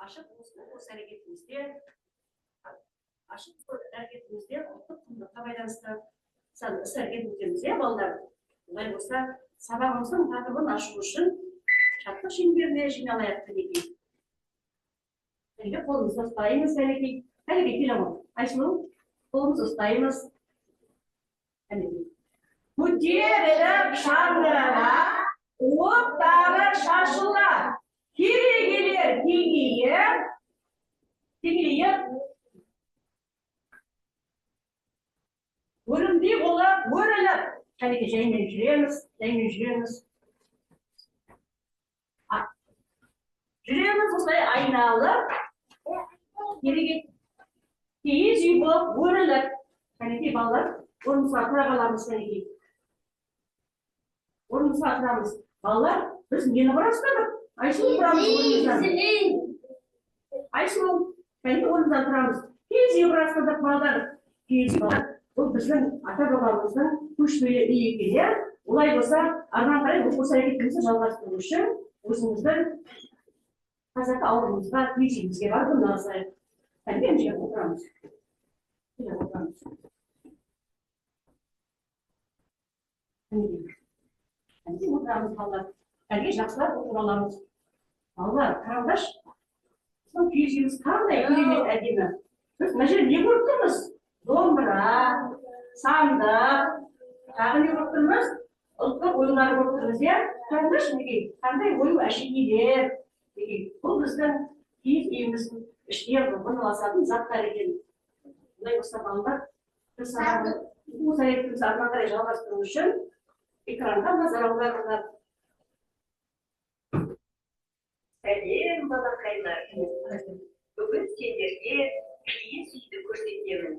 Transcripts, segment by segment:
Ашып осы әрекетімізде ашып әрекетімізде ұлттық құндылыққа байланысты іс әрекет өтеміз, иә, балалар? Олай болса, сабағымыздың тақырыбын ашу үшін шаттық шеңберіне жиналайық, кәнекей. Кәнекей, қолымызды ұстаймыз, кәнекей. Кәнекей, келе ғой. Айсұлу, қолымызды ұстаймыз. Кәнекей. Көтеріліп шаңырақ, оттары шашыла, керегелер кеңейіп, кеңейіп, өрімдей болып өріліп. Кәнекей, жаймен жүреміз, жаймен жүреміз. Жүреміз осылай айналып, кереге киіз үй болып өріліп. Кәнекей, балалар, орнымызға тұра қаламыз, кәнекей. Орнымызға тұрамыз. Балалар, біз нені құрастырдық? Айсұлу, тұрамыз орнымыздан. Айсұлу, кәнекей, орнымыздан тұрамыз. Киіз үй құрастырдық, балалар. Киіз үй, балалар, бұл біздің ата-бабамыздың көшпелі үйі екен, иә? Олай болса, арман қарай оқу іс әрекетімізді жалғастыру үшін өзіміздің қазақы ауылымызға, киіз үйімізге барып орналасайық. Кәнекей, мына жерге отырамыз. Мына жерге отырамыз. Кәнекей. Кәнекей, отырамыз, балалар. Кәнекей, жақсылап отырып аламыз. Балалар, қараңдаршы, біздің киіз үйіміз қандай керемет әдемі. Біз мына жерде не көріп тұрмыз? Домбыра, сандық, тағы не көріп тұрмыз? Ұлттық оюлар көріп тұрмыз, иә? Қараңдаршы, мінекей, қандай ою әшекейлер. Мінекей, бұл біздің киіз үйіміздің ішіне орналасатын заттар екен. Олай болса, балалар, біз оқу іс әрекетімізді арман қарай жалғастыру үшін экранға назар аударыңдар. Сәлем, балақайлар. Бүгін сендерге киіз үйді көрсетемін.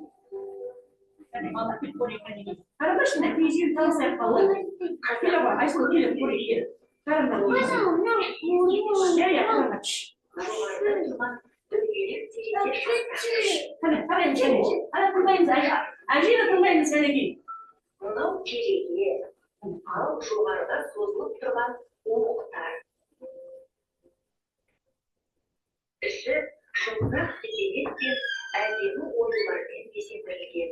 Қараңдаршы, мына киіз үйді танысайық, балалар. Келе ғой, Айсұлу, келе, көрейік, келе. Қараңдар, киіз үй. Иә, иә, қараңдар. Жоғарыда тұрған дөңгелек терезе шатақ. Қане, қараймыз, қане. Қане, тыңдаймыз, әжені тыңдаймыз, кәнекей. Мынау кереге, ал жоғарыда созылып тұрған уықтар. Іші жұмсақ текемет пен әдемі оюлармен безендірілген.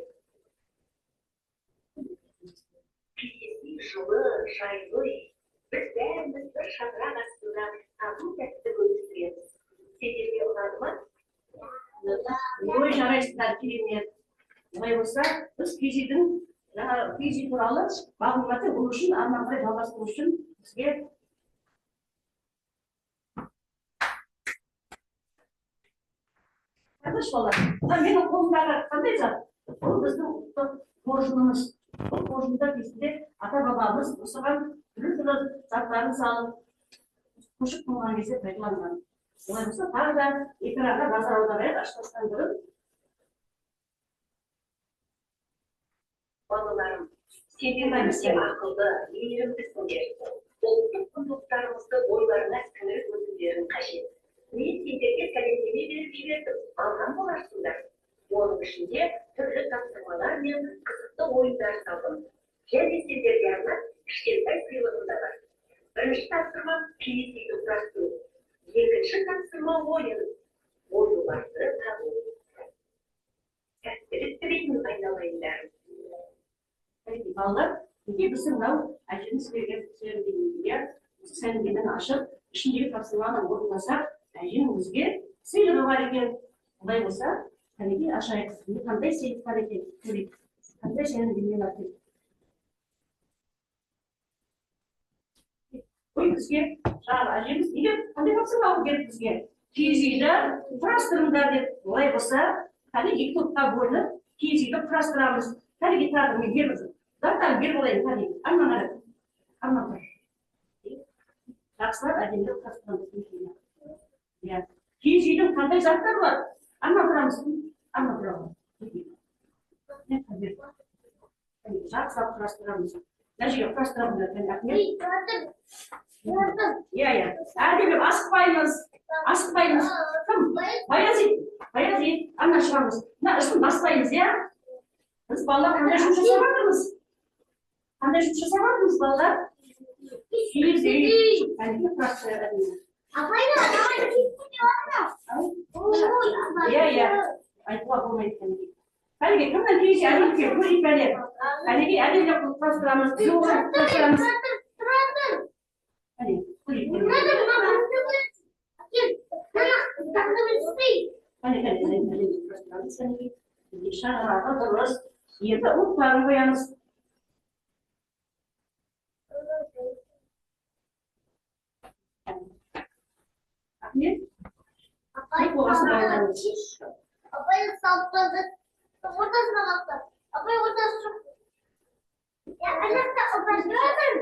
Киіз үй жылы, жайлы үй. Біз бәріміз бір шаңырақ астында тату тәтті өмір сүреміз. Сендерге ұнады ма? Ой, жарайсыңдар, керемет. Олай болса, біз киіз үйдің, жаңа киіз үй туралы мағлұматты алу үшін, арман қарай жалғастыру үшін бізге Қараңдаршы, балалар, мына менің қолымдағы қандай зат? Бұл біздің ұлттық қоржынымыз. Бұл қоржында кезінде ата-бабамыз осыған түрлі-түрлі заттарын салып, көшіп қонған кезде пайдаланған. Олай болса, тағы да экранға назар аударайық, аштастан бұрын. Балаларым, сендер өте ақылды, мейірімдісіңдер. Ұлттық құндылықтарымызды бойларыңа сіңіріп өтулерің қажет. Мен сендерге сәлемдеме беріп жібердім, алған боларсыңдар. Оның ішінде түрлі тапсырмалар мен қызықты ойындар салдым. Және сендерге арнап кішкентай сыйлығым да бар. Бірінші тапсырма киіз үйді құрастыру. Екінші тапсырма ойын. Оюларды табу. Сәттілік тілеймін, айналайындарым. Кәнекей, балалар, неге біздің мынау әжеміз берген сәлемдемеге, осы сәлемдемені ашып, ішіндегі тапсырманы орындасақ, әженің бізге сыйлығы бар екен. Олай болса, кәнекей, ашайық. Енді қандай сыйлық бар екен, көрейік. Қандай сәлемдеме бар екен. Ой, бізге жаңағы әжеміз неге қандай тапсырма алып келді бізге? Киіз үйді құрастырыңдар деп. Олай болса, кәне екі топқа бөлініп, киіз үйді құрастырамыз. Кәнекей, тағы мен беріп заттарын беріп алайын, кәне. Арман қарай. Арман тұр. Жақсылап әдемілеп құрастырамыз. Иә. Киіз үйдің қандай заттары бар? Арман тұрамыз. Арман тұрамыз. Жақсылап құрастырамыз. Мына жерге құрастырамыз, кәне, Ахмет. Иә, иә. Әдемілеп асықпаймыз. Асықпаймыз. Кім? Баязит. Баязит. Ана шығамыз. Мына үстін баспаймыз, иә? Біз балалар қандай жұмыс жасап жатырмыз? Қандай жұмыс жасап жатырмыз, балалар? Киіз үй. Әдемі құрастырайық, әдемі. Иә, иә, айтуға болмайды екен. Кәнеки, кімнің киіз үйі әдемі екен, көрейік кәне. Кәнеки, әдемілеп құрастырамыз, түзу құрастырамыз. Кәне, көрейік. Кәне, кәне, әдемілеп құрастырамыз, кәнеки. Шаңырағы дұрыс. Енді уықтарын қоямыз. Ахмет? Апай салттады. Ортасына қалды. Апай ортасы жоқ. Я ана жақта апай жатыр.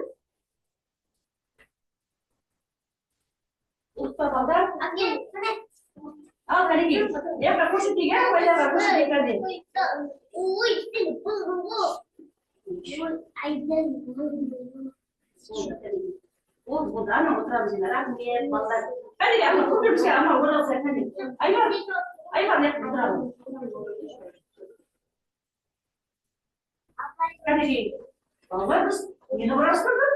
Ұлықта балдар. Әке, міне. Ал, кәнеки, мына жаққа көрсетейік, иә, байларға көрсетейік кәне. Ой, сен бұздың ғой. Айдан бұздың. Ол болды, ана отырамыз енді, рахмет, балалар. Кәнеки, ана көпірімізге ана оралса, кәне. Айбар, Айбар, мына жақта отырамыз. Кәнеки, балалар, біз нені құрастырдық?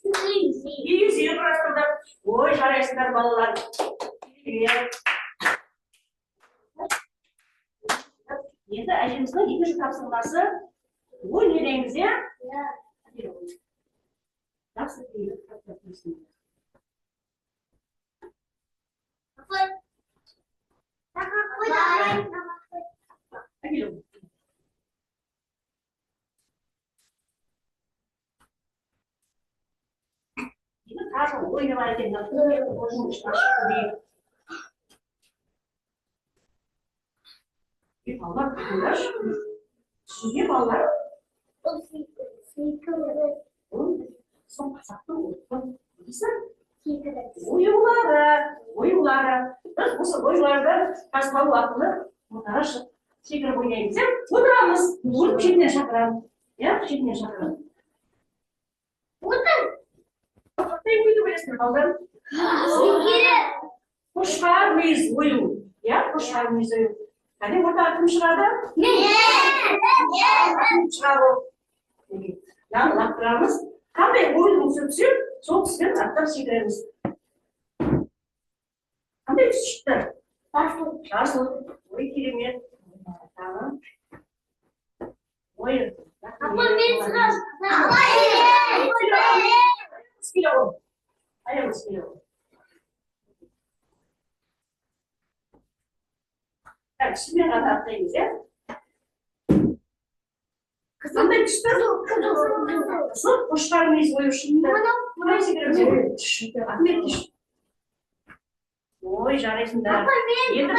Киіз үй құрастырдық. Ой, жарайсыңдар, балалар. Енді әжеміздің екінші тапсырмасы ойын үйренеміз, иә? Жақсы. Енді тағы ойыны бар екен, ойынның ішін ашып көрейік. Балалар, тыңдашы. Түсінген балалар. Бұл сол қазақтың ұлттық несі? Оюлары, оюлары. Біз осы оюларды тастау арқылы ортаға шығып секіріп ойнаймыз, иә? Отырамыз, отырып шетінен шақырамыз. Иә, шетінен шақырамыз. Отыр. Қандай ойды білесіңдер, балалар? Қошқар мүйіз ою. Иә, қошқар мүйіз ою. Кәне, ортаға кім шығады? Мен. Кім шығады? Мынаны лақтырамыз. Қандай ойдың түсі түседі, сол түспен аттап секіреміз. Қандай түс шықты? Жасыл. Жасыл. Ой, керемет. Тағы. Ой. Апа, мен шығамын. Келе ғой. Аяғымыз келе ғой. Так, түсімен ғана аттаймыз, иә? Қандай түсті? Қызыл. Қошқар мүйіз ою шықты. Қалай секіреміз? Ахмет, түш. Ой, жарайсыңдар. Апа, мен. Енді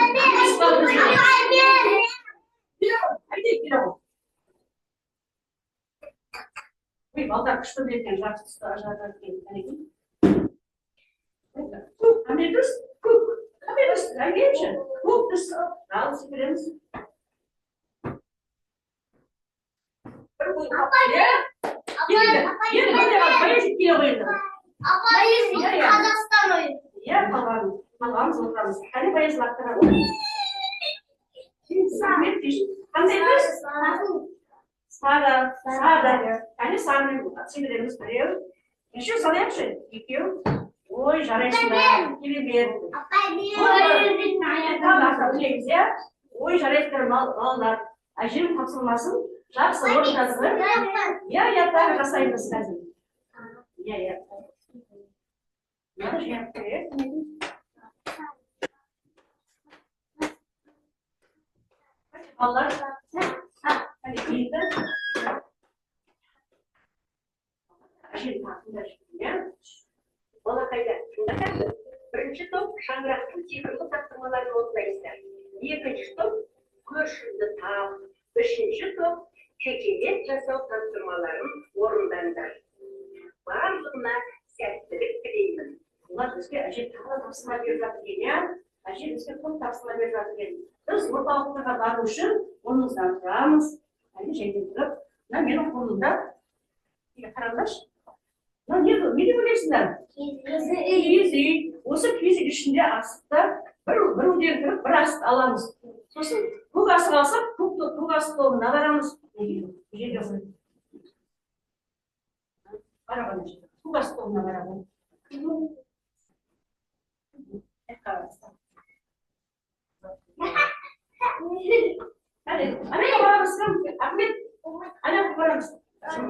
айтайық, келе ғой. Ой, балдар күшті біледі екен, жақсы түсті ажыратады екен. Кәнекей. Көк, қандай түс? Көк. Қандай түс? Айтайыншы. Көк түс. Ал, секіреміз. Бір ой. Иә? Енді, енді қандай бар? Баязит келе ғой енді. Апа, бұл Қазақстан ойыны. Иә, қалған. Қалғанымыз отырамыз. Қане, Баязит лақтырады. Рахмет, қандай түс? Сары. Сары. Қане, сарымен секіреміз біреу. Нешеу салайықшы? Екеу. Ой, жарайсыңдар. Керемет. Апай, мен. Тағы аса білеміз, иә? Ой, жарайсыңдар, балалар. Әжем тапсырмасын жақсы орындадық. Иә, иә, тағы жасаймыз қазір. Иә, иә. Мынаны жинап қояйық. Балалар, қане, енді әжем тағы иә? Балақайлар, тыңдаңдаршы. Бірінші топ шаңырақтың сиқырлы тапсырмаларын орындайсыздар. Екінші топ көршіңді тап. Үшінші топ кекелет жасау тапсырмаларын орындаңдар. Барлығына сәттілік тілеймін. Олар бізге әже тағы да тапсырма беріп жатыр екен, иә? Әже бізге көп тапсырма беріп жатыр екен. Біз орталықтарға бару үшін орнымыздан тұрамыз. Әне жерден тұрып, мына менің қолымда, қараңдаршы. Мына не, не деп ойлайсыңдар? Киіз үй. Осы киіз үй ішінде асықта біреуден кіріп бір асық аламыз. Сосын көк асық алсақ, көк асық тобына барамыз. Неге? Бұл жерге қой. Бара ғой мына жерге. Көк асық тобына бара ғой. Әне, ана жаққа барамыз, кім? Ахмет, ана жаққа барамыз. Қазір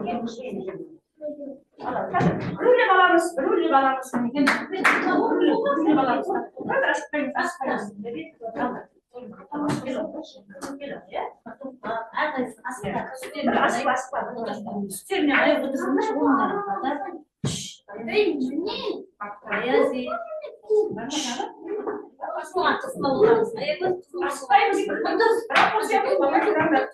біреулеп аламыз, біреулеп аламыз. Біреулеп аламыз. Қазір асықпаймыз, асықпаймыз. Бір асықпа, асықпа. Үстеріне аяқ отырсаңдаршы, оңдарың. Асықпаймыз. Бірақ қосамыз, бала тұраңдар.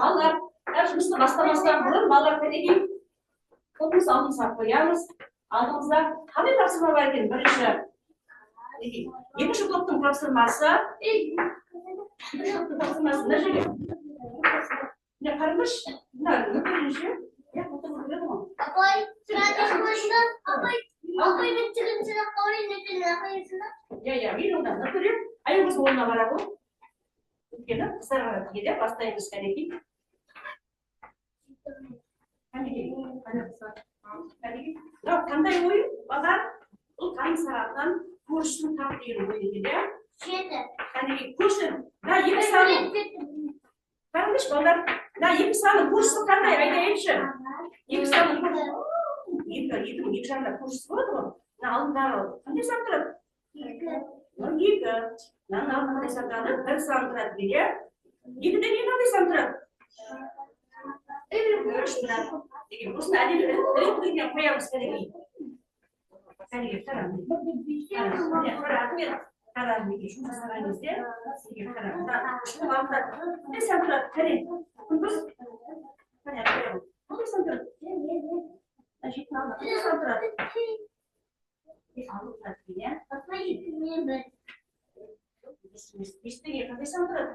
Балалар, әр жұмысты бастамастан бұрын балалар кәдеге қолымызды алдымызға қоямыз. Алдымызда қандай тапсырма бар екен? Бірінші, екінші топтың тапсырмасы. Екінші топтың тапсырмасы мына жерге. Міне қараңдаршы, мына нөпірінші, иә, отырып көреді ғой. Апай, апай, апай, мен тігінші қойын, Иә, иә, мен онда нөпірі, аяғымыз орнына бара ғой. Өйткені қыздарға тиеді, бастаймыз кәнекей. Кәнекей, кәнекей. Мынау қандай ойын, балалар? Бұл таң сағаттан көршісін тап деген ойын екен, иә? Кәнекей, көрші, мына екі саны, қараңдаршы, балалар, мына екі санның көршісі қандай, айтайыншы. Екі санның көршісі, екі, екінің екі жағында көршісі болады ғой. Мына алдындағы қандай сан тұрады? Мынау екі. Мынаның алдында қандай сан тұрады? Бір сан тұрады, иә? Екіден кейін қандай сан тұрады? Үш тұрады. Деген осыны әдемі іріктігіне қоямыз кәнекей. Кәнекей, қара. Міне, қара, Ахмет. Қара, мінекей, жұмыс жасаған кезде, мінекей, қара. Мына үштің алдында қандай сан тұрады? Кәне, Құндыз. Кәне, қоямыз. Қандай сан тұрады? Мына жетінің алдында қандай сан тұрады? Бес алты тұрады екен, иә? Бестен кейін қандай сан тұрады?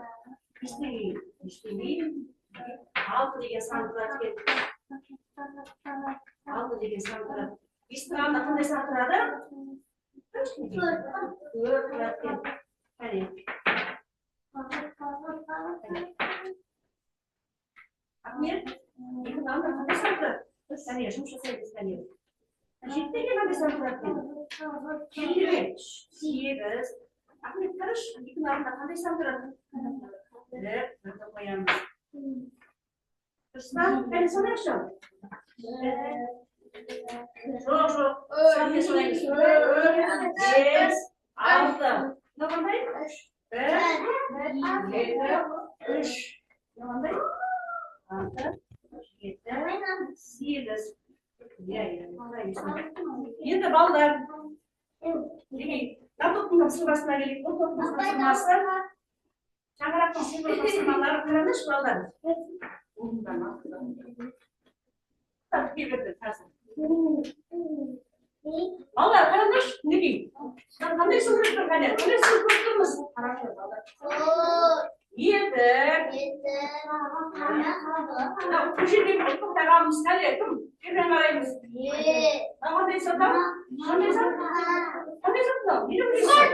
Бестен кейін, бестен кейін алты деген сан тұрады екен. Алты деген сан тұрады. Бестің алдында қандай сан тұрады? Төрт тұрады екен. Кәне. Ахмет, екінің алдында қандай сан тұрады? Кәне, жұмыс жасаймыз, кәне. Жетіден кейін қандай сан тұрады екен? Сегіз. Ахмет, қарашы, екінің алдында қандай сан тұрады? Бір, бірді қоямыз. Дұрыс па? Кәне, санайықшы. Жоқ, жоқ. Санмен санаймыз. Төрт, бес, алты. Мынау қандай? Бір, екі, үш. Мынау қандай? Алты, жеті, сегіз. Иә, иә. Енді балалар, демек, мына топтың тапсырмасына келейік. Бұл топтың тапсырмасы шаңырақтың сыйлық тапсырмалары. Қараңдаршы, балалар. Балалар, қараңдаршы, мінекей. Қандай сурет тұр, қане? Қандай сурет көріп тұрмыз? Қараңдар, балалар. Етік. Мынау көшедегі ұлттық тағамымыз, қане, кім? Кімнен қараймыз? Мынау қандай зат? Қандай зат? Қандай зат мынау? Не деп ойлайсың?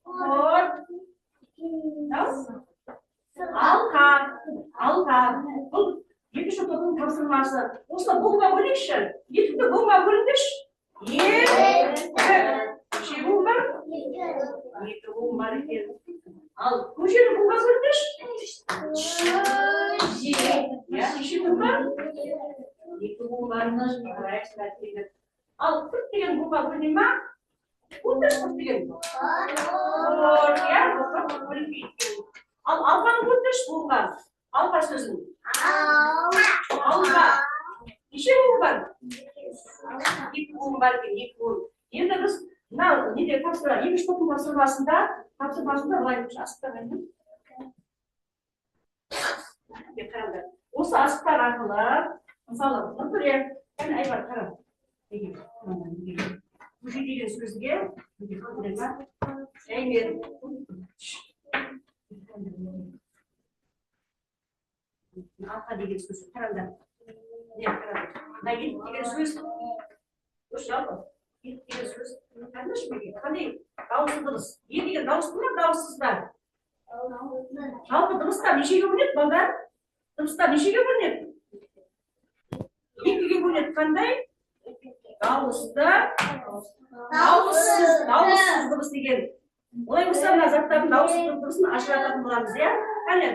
Құрт. Мынау? Алқа. Алқа. Бұл екінші топтың тапсырмасы. Осыны буынға бөлейікші. Етікті буынға бөліңдерші. Екі. Неше буын бар? Екі буын бар екен. Ал көшені буынға бөліңдерші. Иә, неше буын бар? Екі буын бар. Ал құрт деген буынға бөліне ма? Бөліңдерші құрт деген. Құрт, иә, құрт бөлінбейді екен. Ал алқаны бөліңдерші буынға. Алқа сөзін. Алқа. Неше буын бар? Екі буын бар екен, екі буын. Енді біз мына неде тапсырма, екінші топтың тапсырмасында былай асықтар қайда? Қараңдар. Осы асықтар арқылы, мысалы, нөпіре, кәне, Айбар, қара. Көже деген сөзге, жаймен. Алқа деген сөз, қараңдар. Міне, қараңдар. Мына елік деген сөз, дұрыс жалпы. Елік деген сөз. Қараңдаршы, мінекей, қандай дауысты дыбыс. Е деген дауысты ма, дауыссыз ба? Жалпы дыбыстар нешеге бөлінеді, балдар? Дыбыстар нешеге бөлінеді? Екіге бөлінеді. Қандай? Дауысты, дауыссыз, дауыссыз дыбыс деген. Олай болса, мына заттардың дауысты дыбысын ажырататын боламыз, иә? Қане,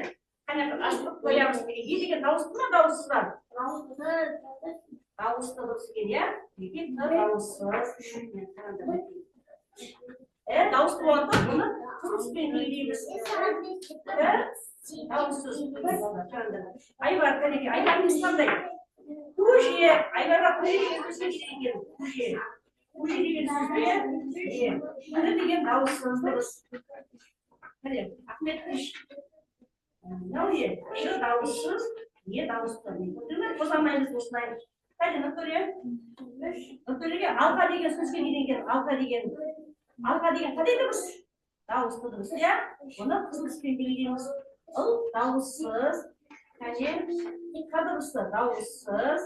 қане, ашып қоямыз. Е деген дауысты ма, дауыссыз ба? Дауысты дыбыс екен, иә? Неге т дауыссыз? Дауысты болғандықтан бұны дыбыспен белгілейміз. Т дауыссыз. Айбар, қанеке, Айбардың несі қандай? Көже. Айбарға көже деген сөз не керек екен? Көже. Көже деген сөзге е, р деген дауыссыз дыбыс. Міне, Ахмет үш. Мынау не? Ш дауыссыз, е дауысты. Қозғалмаймыз осылай. Қайда, Нұртөре? Нұртөреге алқа деген сөзге не деген? Алқа деген. Алқа деген қандай дыбыс? Дауысты дыбыс, иә? Бұны қызыл түспен белгілейміз. Ыл дауыссыз. Қане, К дыбысы дауыссыз.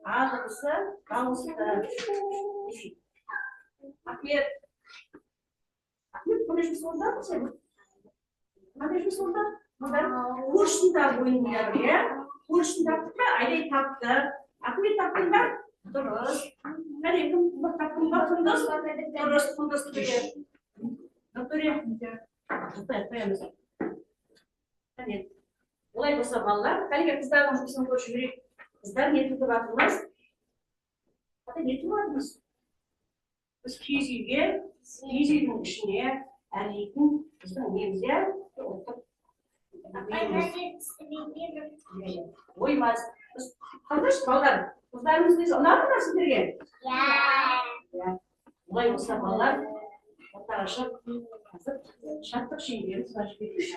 А дыбысы дауысты. Ахмет. Ахмет, қандай жұмыс орындадың сен? Қандай жұмыс орындадың? Көршісін тауып ойнадық, иә? Көршісін таптық па? Айдай тапты. Ахмет таптың ба? Дұрыс. Қане, кім таптың ба? Құндыз? Дұрыс, Құндыз төре. Нұртөре. Жұтайық, қоямыз. Қане. Олай болса, балалар, қанеке, қыздардың жұмысын көріп жіберейік. Қыздар, не тігіп жатырмыз? Ата, не тігіп жатырмыз? Біз киіз үйге, киіз үйдің ішіне әрлейтін біздің неміз, иә? Ұлттық оймаз. Біз қараңдаршы, балалар, қыздарымыз несі ұнады ма сіздерге? Иә. Олай болса, балалар, ортаға шығып, қазір шаттық шеңберін сызып жіберейік.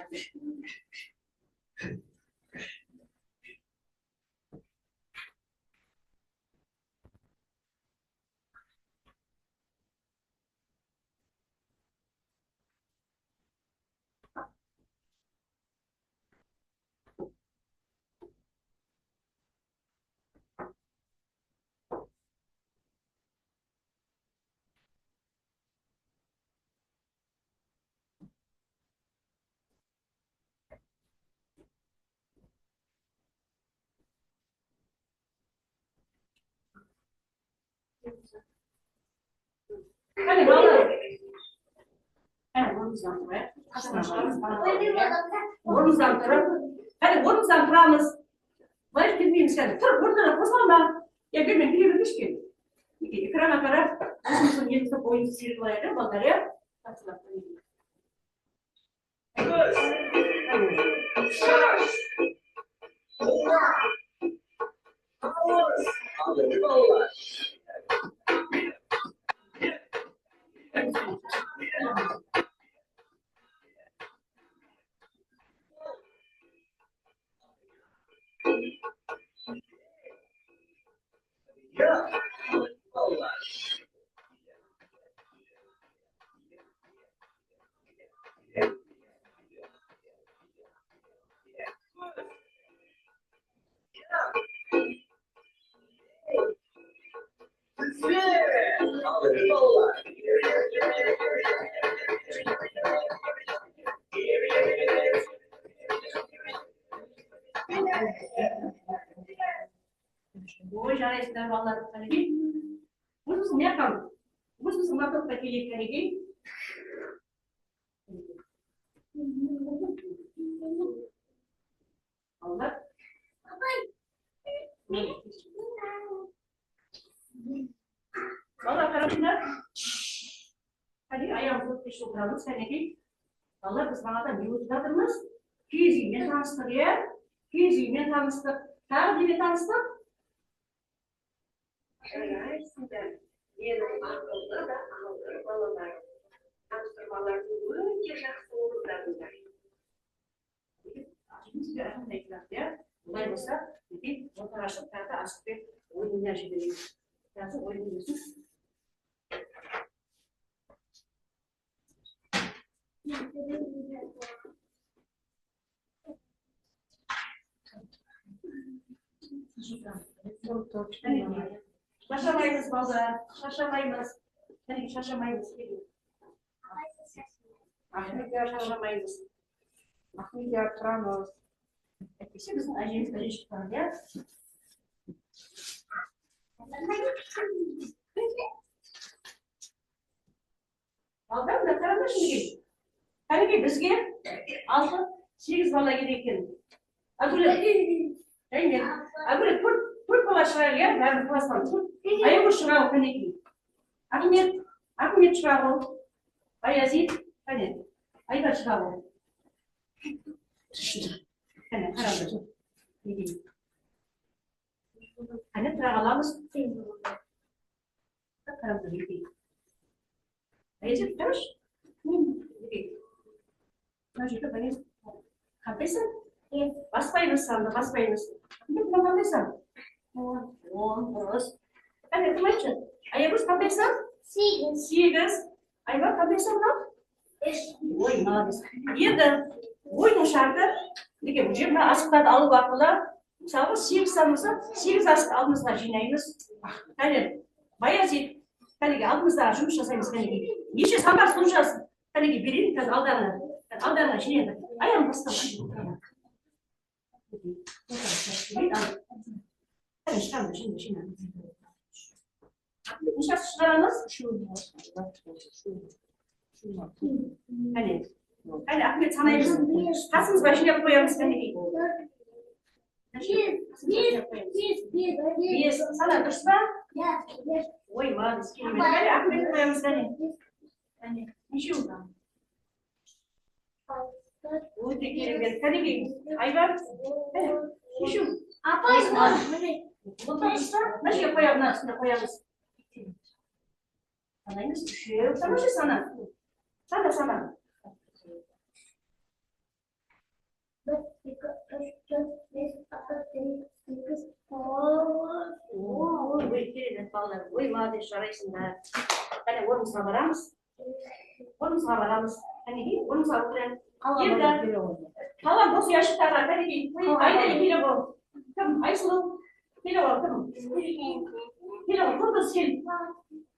Қане, балалар. Қане, орнымыздан тұрайық. Қасынан шығамыз. Орнымыздан тұрып. Қане, орнымыздан тұрамыз. Былай келмейміз, қане. Тұр, орнынан қозғалма. Я, бермен, келе беріңізші, кел. Мінекей, экранға қарап, өзіміздің немізді бойымызды сергіп алайық, иә, балалар, иә? Жақсылап. Ой, жарайсыңдар, балалар, қанекей. Өзіміздің не қалды? Өзіміздің лотокқа келейік, қанекей. Балалар. Балалар, қараңдар. Қане, аяғымызды өтпей отырамыз, қанекей. Балалар, біз бағанадан не өтіп жатырмыз? Киіз үймен таныстық, иә? Киіз үймен таныстық. Тағы немен таныстық? Жарайсыңдар, менің ақылды да алғыр балаларым. Тапсырмаларды өте жақсы орындадыңдар. Олай болса, мінекей, ортаға шығып, тағы да асықпен ойынына жіберейік. Жақсы ойын өтсін. Шаршамаймыз, балдар, шаршамаймыз. Кәнекей, шаршамаймыз. Шаршамаймыз. Ахмедияр, тұрамыз. Әйтпесе біздің әжеміз бірінші шыққан, иә? Балдар, мына қараңдаршы неге? Кәнекей, бізге 6, 8 бала керек екен. Әгүлі, әймен, Әгүлі 4 бала шығар, иә? Бәрі класстан 4. Аягөз шығар, кәнекей. Ахмет, Ахмет шығар, Баязид, кәне, Айдар шығар. Кәне, қараңдар. Кәне, тұра қаламыз. Қараңдар, мінекей. Баязид, қарашы. Мінекей. Мына жерде Баязид. Қандай сан? Баспаймыз санды, баспаймыз. Ахмет, мынау қандай сан? 10, дұрыс. Кәне, кім айтшы? Аягөз қандай сан? 8. 8. Айбар қандай сан мынау? 3. Ой, молодец. Енді ойынның шарты, неге бұл жерде мына асықтарды алу арқылы, мысалға 8 сан болса, 8 асықты алдымызға жинаймыз. Кәне, Баязид, кәнеге алдымызда жұмыс жасаймыз, кәнеге. Неше сан бар, сонша кәнеге берейін, қазір алдарына. Алдарына жинайды. Аяғын бастап. Кәне, шығарыңдар, жина, жина. Неше асық шығарамыз? Кәне. Кәне, Ахмет, санаймыз. Қасымызға жинап қоямыз, кәнекей. 5, 5, 5, 5. 5. Сана дұрыс па? Ой, молодец, керемет. Кәне, Ахмет қоямыз, кәне. Кәне, нешеу? Өте керемет. Кәнекей, Айбар, кәне, нешеу? Апай, Бұл дұрыс па? Мына жерге қоямыз, мына үстіне қоямыз. Санаймыз, үшеу. Санашы, сана. Сана, сана. 1, 2, 3, 4, 5, 6, 7, 8, 9, 10. Ой, керемет, балалар. Ой, молодец, жарайсыңдар. Кәне, орнымызға барамыз. Орнымызға барамыз. Кәнекей, орнымызға отырайық. Енді қалған бос ұяшықтарға, кәнекей, Айда келе ғой. Кім? Айсұлу. Келе ғой, кім? Келе ғой, Құндыз кел.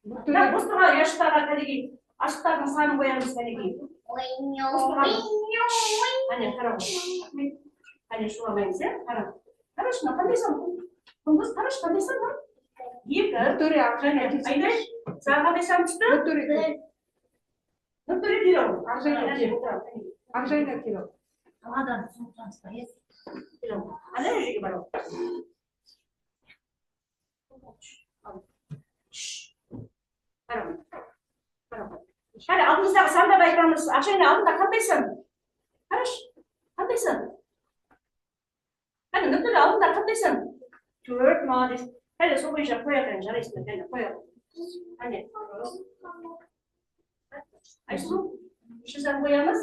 Мына бос тұрған ұяшықтарға, кәнекей, асықтардың санын қоямыз, кәнекей. Әне, қара ғой. Ахмет, әне, шуламаймыз, иә? Қара. Қарашы, мына қандай сан? Құндыз, қарашы, қандай сан бар? 2. Нұртөре, Және, Айдай, саған қандай сан түсті? Нұртөре кел. Нұртөре келе ғой. Ақжайна кел. Ақжайна кел. Қаладан соқтаныс па, е? Келе ғой. Ана жерге бар ғой. Қара ғой. Қара ғой. Қара, алдымыздағы сандарды айтамыз. Ақжайна, алдында қандай сан? Қарашы, қандай сан? Қане, Нұртөре, алдында қандай сан? 4, молодец. Қане, сол бойынша қоя қояйын, жарайсыңдар, қане, қоя. Қане, дұрыс. Айсұлу, неше сан қоямыз?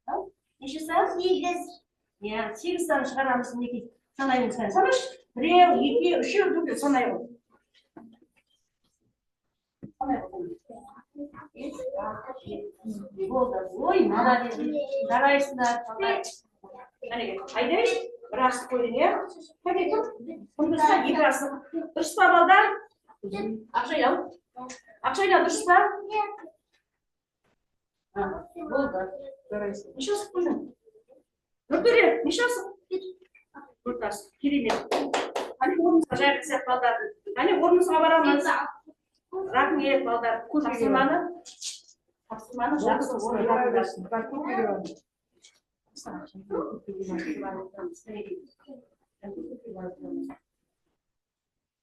Ау, неше сан? 8. Иә, 8 сан шығарамыз, мінекей. Санаймыз, қане, санашы. 1, 2, 3, 4, санай ғой. Санай ғой. Болды. Ой, молодец. Жарайсыңдар. Қанеге, Айдай, бір асық қойдың, иә? Қане, тұр. Құндызға 2 асық. Дұрыс па, балдар? Ақшайла. Ақшайла, дұрыс па? Болды. Жарайсың. Неше асық қойдың? Нұртөре, неше асық? 4 асық. Керемет. Қане, орнымызға жайғасақ, балдар. Қане, орнымызға барамыз. Рахмет, балдар. Тапсырманы жақсы орындадыңдар. Бар, көпке барыңдар.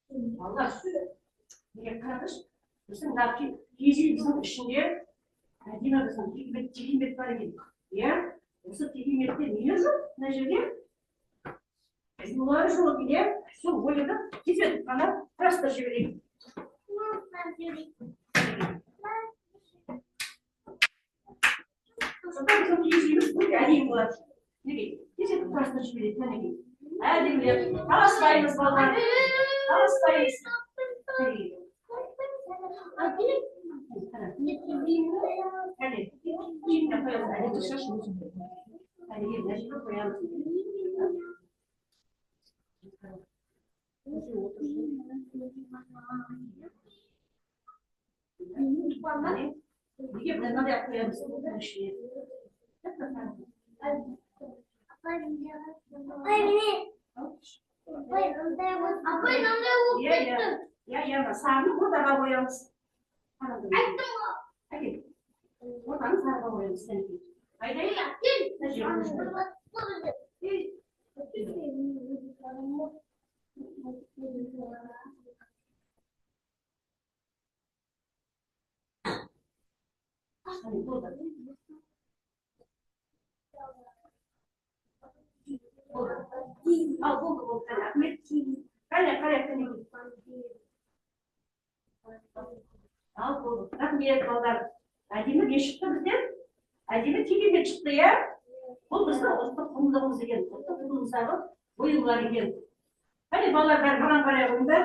Балалар, неге қараңызшы, біздің мына киіз үйіміздің ішінде әдемі біздің текемет бар екен. Иә, осы текеметте не жоқ мына жерде? Оюлары жоқ екен, иә? Сол оюды тездетіп қана құрастырып жіберейік. Сонда біздің киіз үйіміз өте әдемі болады. Неге? Тездетіп құрастырып жіберейік, мінекей. Әдемілеп. Таласпаймыз, балалар. Таласпаймыз. Кәне, киімді қоямыз. Отырсайшы өзің. Кәне, мына жерге қоямыз. Неге мынандай алып қоямыз бұның ішіне? Апай, мынандай болып Иә, иә. кетті. Иә, иә, мына сарыны ортаға қоямыз. Айттым ғой. Әкел. Ортаны сарыға қоямыз. Кәнекей. Айдайын. Кел. Мына жерге. Қане, болды. Болды. Ал, болды, болды. Қане, Ахмет. Қане, қане, кәнекей. Ал, болды. Рахмет, балдар. Әдемі не шықты бізден? Әдемі керемет шықты, иә? Бұл біздің ұлттық құндылығымыз екен. Ұлттық құндылығымыздағы оюлар екен. Қане, балалар, бәрі маған қарай қойыңдар.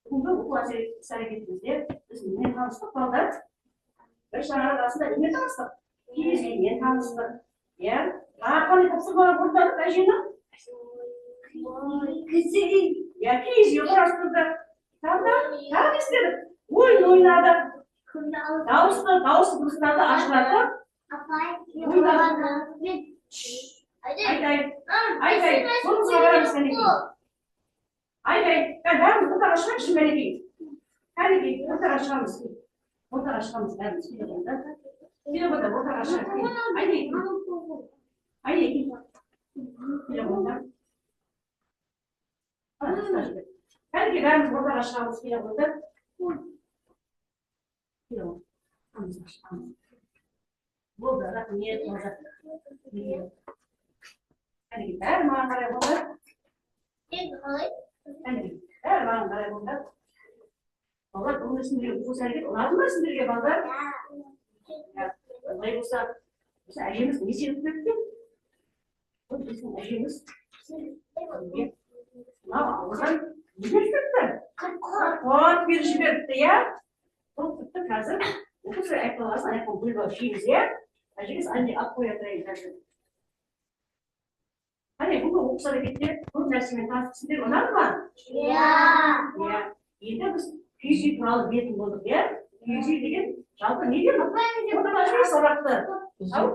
Бүгінгі оқу іс әрекетімізде біз немен таныстық, балдар? Бір шаңырақ астында немен таныстық? Киіз үймен таныстық. Иә? Тағы қандай тапсырмалар орындадық, әжені? Иә, киіз үй құрастырдық. Тағы да, тағы не істедік? Ойын ойнадық. Дауысты дыбыстарды ажыратып, айтайын. Айтайын. Сонымызға барамыз, кәнекей. Айтайын. Кәне, бәріміз ортаға шығайықшы, кәнекей. Кәнекей, ортаға шығамыз. Ортаға шығамыз бәріміз. Келе қойыңдар. Келе қойыңдар, ортаға шығайық. Айтайын. Айтайын. Келе қойыңдар. Кәнекей, бәріміз ортаға шығамыз. Келе қойыңдар. Келе қой. Болды, рахмет, балдар. Кәнекей, бәрі маған қарай қойыңдар. Кәнекей, бәрі маған қарай қойыңдар. Балалар, бүгінгі сендерге оқу іс әрекет ұнады ма сендерге, балдар? Олай болса, осы әжеміз не себеп берді? Бұл біздің әжеміз мынау ауылдан не беріп жіберіпті? Құрт беріп жіберіпті, иә? Бұл құртты қазір оқу іс аяқталған аяққа бөліп алып жейміз, иә? Әжеміз әне алып қоя тұрайын қазір. Қане, бүгінгі оқу іс әрекетте көп нәрсемен таныстық, сендер ұнады ма? Иә. Иә. Енді біз киіз үй туралы білетін болдық, иә? Киіз үй деген жалпы не деген? Ортаға шығарсыз сабақты. Ау?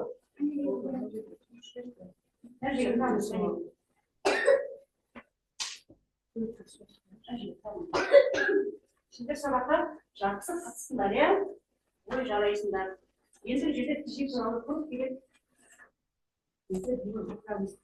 Мына жерге тұрамыз, кәне. Мына жерге тұрамыз. Сендер сабаққа жақсы қатыстыңдар, иә? Ой, жарайсыңдар. Енді бұл жерде киіз үй туралы көп керек. Енді бүгін отырамыз.